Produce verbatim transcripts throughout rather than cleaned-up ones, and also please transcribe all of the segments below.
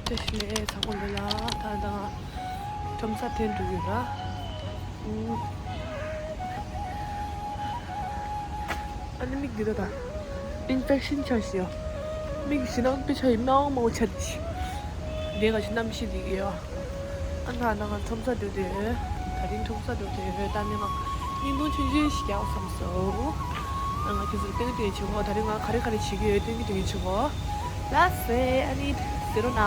བཀྲ་ཤིས་བདེ་ལེགས་ཚང་མ་ལོ་ལ། ད་ལྟ་ཁྲོམ་ས་འཐེན་འགྲོ་གི་ཡོད་ར། ཨུམ། ཨ་ནི་མིག་འདི་ད་ད་ཨིན་ཕེག་ཤིན་ཆགས་ཤི་ཡོད། མིག་ཞེ་སྡང་དཔེ་ཆ་ཡི་མང་མང་ཆགས་ཤི། དེ་ག་ཞིག་གནམ་གཤིས་འདི་གི་ཡོད། ཨ་ན་ན་ང་ཁྲོམ་ས་འགྲོ་དུས། ད་རིང་ཁྲོམ་ས་འགྲོ་དུས་ད་ནི་ང་བརྙན་ཐུང་ཆུང་ཆུང་ཞིག་རྒྱག་བསམ་སོང་། ཨ་ང་ཁྱེད་ཚོར་སྟོན་གི་སྟོན་གི་བྱེད་གོ། ད་རིང་ང་ག་རེ་ག་རེ་བྱེད་ཀྱི་ཡོད་སྟོན་གི་སྟོན་གི་བྱེད་གོ། ལགས་སེ། ཨ་ནི་ཟེར་རོ་ན།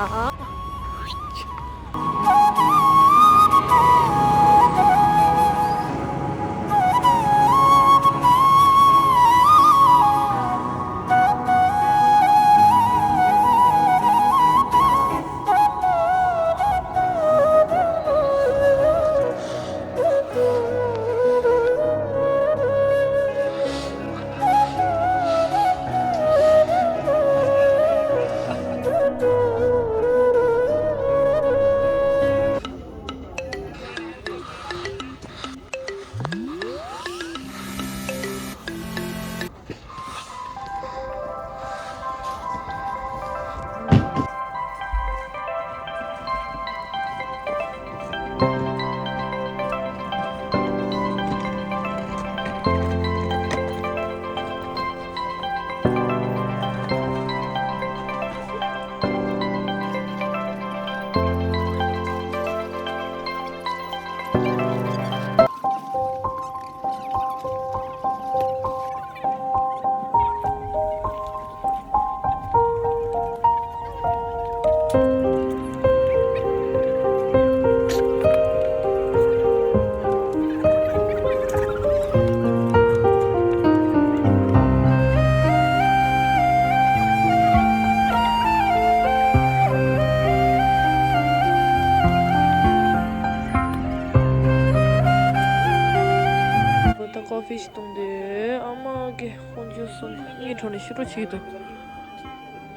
ད་ཀོ་ཕི་ཞིག་བཏུང་དུས་ཨ་མ་གི་དཀོན་མཆོག་གསུམ་གཉིད་ཁྲོ་ནས་ཤི་འགྲོ་བྱེད་ཀྱི་འདུག་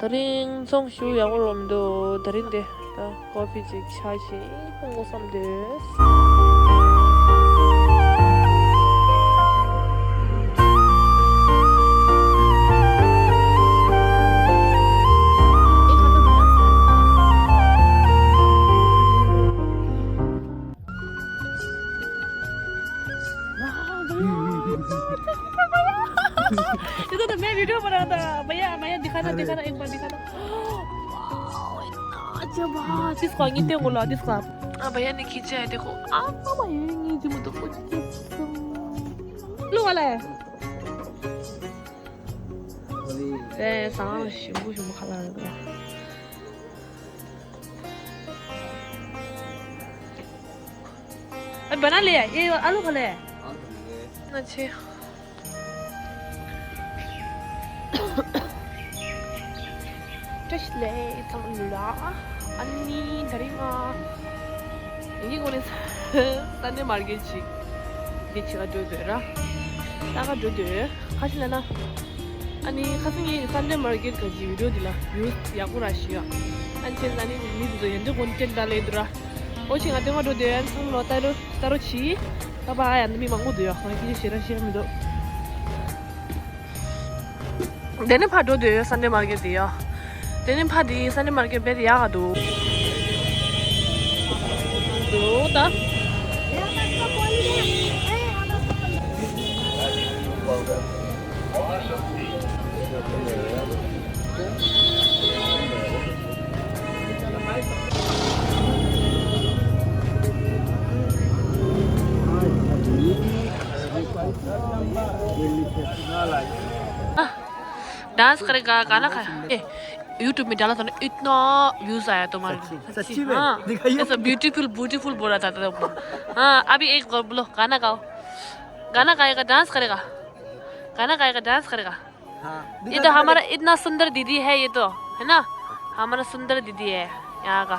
ད་རིང་ཚོང་ཞུ་ཡག་པོ་རོམ་འདུག་ད་རིང་དེ་ད་ཀོ་ཕི་ཅིག་ཆ་ཞིག་ཕུང་གོ་བསམ་འདུག ये तो, तो मैं वीडियो बना रहा था। भैया, भैया, दिखाना, दिखाना, एक बार दिखाना। वाओ, इतना अच्छा, वाह, किसको आएंगे तेरे को ला, किसको आप? हाँ, भैया ने खींचा है, देखो। आप, भैया, ये जी, मतलब, कुछ, कुछ, लो वाला है। ए, सांस, शंभू, शंभू खा रहा है। अरे बना ले, ये आलू खा ले। अच्छे। བཀྲ་ཤིས་བདེ་ལེགས་ཚང་མ་ལ། ཨ་ནི་ད་རིང་ང་ཡིན་གོ་ནས་སན་ཌེ་མར་ཀེཊ་ཅིག་འདི་ཅིག་ལ་འགྲོ་འདོད་ར། ལྟ་ག་འགྲོ་འདོད། ཁ་ཤས་ལ་ན། ཨ་ནི་ཁ་སང་ངས་སན་ཌེ་མར་ཀེཊ་ག་ཅིག་བི་ཌིའོ་འདི་ལ་བིའུ་ཡག་པོ་ར་ཞིག་ཡོད། ཨ་ནི་ཁྱེད་ཨ་ནི་མི་འདི་ཚོ་ཡོན་ཏན་ཀོན་ཊེན་ཊ་ལས་འདུག་ར། ཨོ་ཆེ་ང་ལྟ་ག་འགྲོ་འདོད། ཨ་ནི་ཚང་མ་ལ་ལྟ་རོགས་ལྟ་རོགས་གྱིས། ད་པ་ཡ་འདི་མི་མང་པོ་འདུག་ཡ། ང་ཁྱེད་ཞེ་དྲག་ཤེས་མི་འདུག་དེ་ནས་ཕར་འགྲོ་འདོད་ཡོད། སན་ཌེ་མར་ཀེཊ་དེ་ཡ། དེ་ནས་ཕར་དེ་སན་ཌེ་མར་ཀེཊ་དཔེ་ཡག་ག་འདུག་འདུག་ད། डांस करेगा, गाना का। ए, YouTube में डाला था ना, इतना व्यूज आया तुम्हारे। सच्ची, सच्ची में? हाँ। दिखाइए। ऐसा ब्यूटीफुल, ब्यूटीफुल बोला था तुमको। हाँ, अभी एक बोलो, गाना गाओ। गाना गाएगा, डांस करेगा। गाना गाएगा, डांस करेगा। हाँ, ये दिखा, तो दिखा, हमारा दिखा। इतना सुंदर दीदी है ये तो, है ना? हमारा सुंदर दीदी है यहाँ का,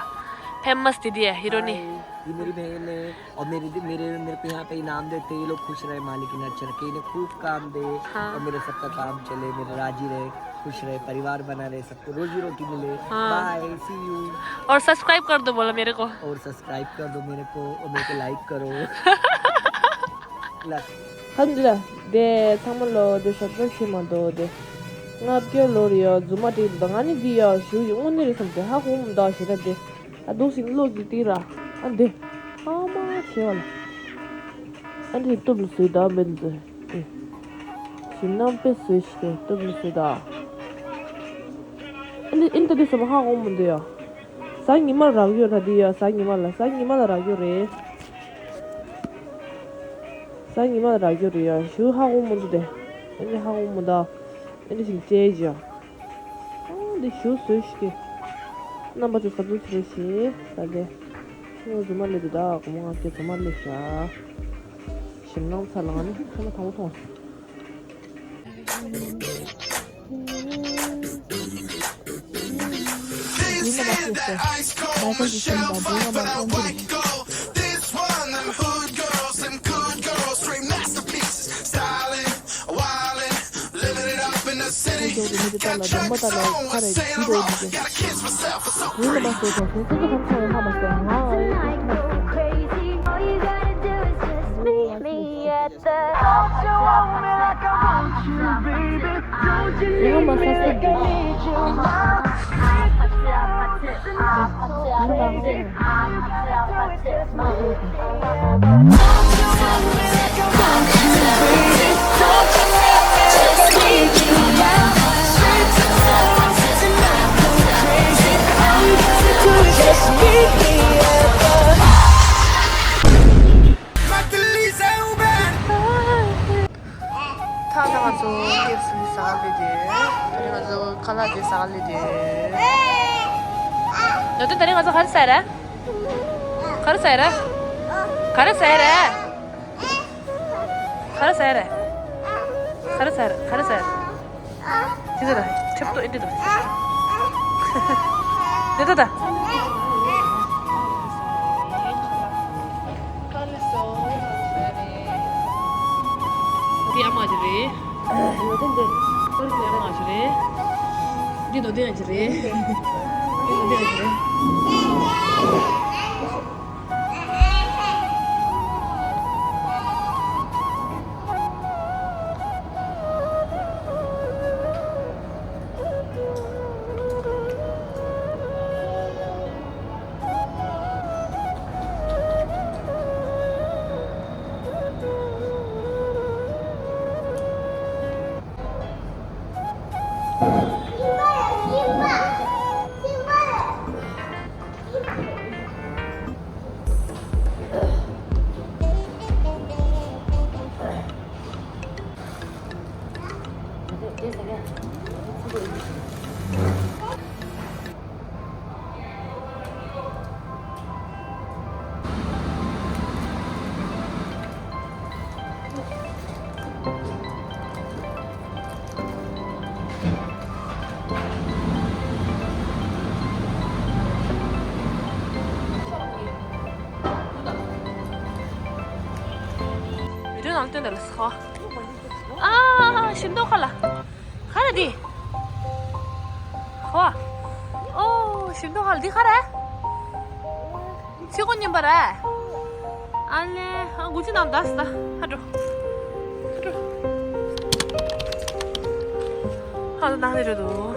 फेमस दीदी है, हीरोनी। हाय, ये मेरी बहन है। और मेरे दि-, मेरे, मेरे को यहाँ पे इनाम देते हैं, ये लोग खुश रहे, मालिक इन्हें अच्छा रखे, इन्हें खूब काम दे। हाँ। और मेरे सबका काम चले, मेरे राजी रहे, खुश रहे, परिवार बना रहे, सबको रोजी रोटी मिले। हाँ। बाय, सी यू। और सब्सक्राइब कर दो बोलो मेरे को। और सब्सक्राइब कर दो मेरे को, और मेरे को लाइक करो। लग। الحمد لله. དེ་ཚང་མ་ལོ་དེ་ཤོག་ཤོག་ཤི་མ་འདུག་དེ། ལྔ་བརྒྱ་ལོར་ཡ་རྫུན་མ་བྲིས་འདུག་ང་ནི་འདི་ཡ་ཞུ་ཡི་དངོས་གནས་རེད་བསམ་སྟེ་ཧ་གོ་མི་འདུག་ཞེ་དྲག་འདི། ཨ་འདུག་སེ་བློ་གི་ཏི་ར། ཨ་འདི། ཨ་མ་ཞེས་བ་ལ། ཨ་འདི་སྟོབས་ལ་བཟོས་ད་མེད་འདི། ཨེ། ཞིམ་ནམ་དཔེ་བཟོས་ཤི་སྟེ་སྟོབས་ལ་བཟོས་ད། ཨ་འདི་ཨིན་ད་འདི་བསམ་ཧ་གོ་མི་འདུག་ཡ། གཟའ་ཉི་མ་རག་ཡོད་ར་འདི་ཡ། གཟའ་ཉི་མ་ལ་གཟའ་ཉི་མ་ལ་རག་ཡོད་རེད། གཟའ་ཉི་མ་ལ་རག་རྒྱུ་རེད་ཡ། ཞུ་ཧ་གོ་མི་འདུག་དེ། ཨ་ནི་ཧ་གོ་མི་འདུག་ཨ་ནི་ཞིག་བྱས་ཀྱི། ཨ་འདི་ཞུ་བཟོས་ཤིག་གི། རྣམ་པ་ཚོ་ག་ཚོད་ཚོད་ཤེས་ད་དེ། ཁྱོད་རྫུན་མ་ལས་འདུག་ད་གོ་མ་ང་ཚོ་རྫུན་མ་ལས་ཤ། ཞིམ་ནང་ཚ་ལང་ནི་ཁྱོད་མ་ཐང་མོ་ཐོང་། ད་ལྟ་ང་ཚོ་ཀེ་ཨེཕ་སི་ཟ་ག་སླེབས་དེ། ད་རེས་ང་ཚོ་ཁ་ལག་དེ་ཟ་ག་སླེབས་དེ། ད་ལྟ་ད་རེས་ང་ཚོ་ག་རེ་ཟ་ཡ་རེད། ག་རེ་ཟ་ཡ་རེད། ག་རེ་ཟ་ཡ་རེད། ག་རེ་ཟ་ཡ་རེད། ག་རེ་ཟ་ཡ་རེད། ག་རེ་ཟ་ཡ་རེད། དེ་ཚོ་ད་ཁྲེབ་ཏོ་ཨེ་འདྲ་འདུག་དེ་ཚོ་ད། འདི་ཨ་མ་ཅིག་རེད། འདི་ཨ་མ་ཅིག་རེད། འདི་ནོར་དོན་ཅིག་རེད། འདི་ནོར་དོན་ཅིག་རེད། བི་ཌིའོ་ནང་སྟོན་དང་ལ་སོ། ཨ། ཞིམ་མདོག་ཁ་ལ། ཁ་ར་འདི། ཧོ། ཨོ། ཞིམ་མདོག་ཁ་ལ་འདི་ཁ་ར། ཚིག་གོ་ཉན་པ་ར། ཨ་ལེ། ཨ་གུ་ཅི་ནང་དག་ས་ཧ་འགྲོ། ཧ་འགྲོ། ཧ་ནང་ནས་འགྲོ་འདུག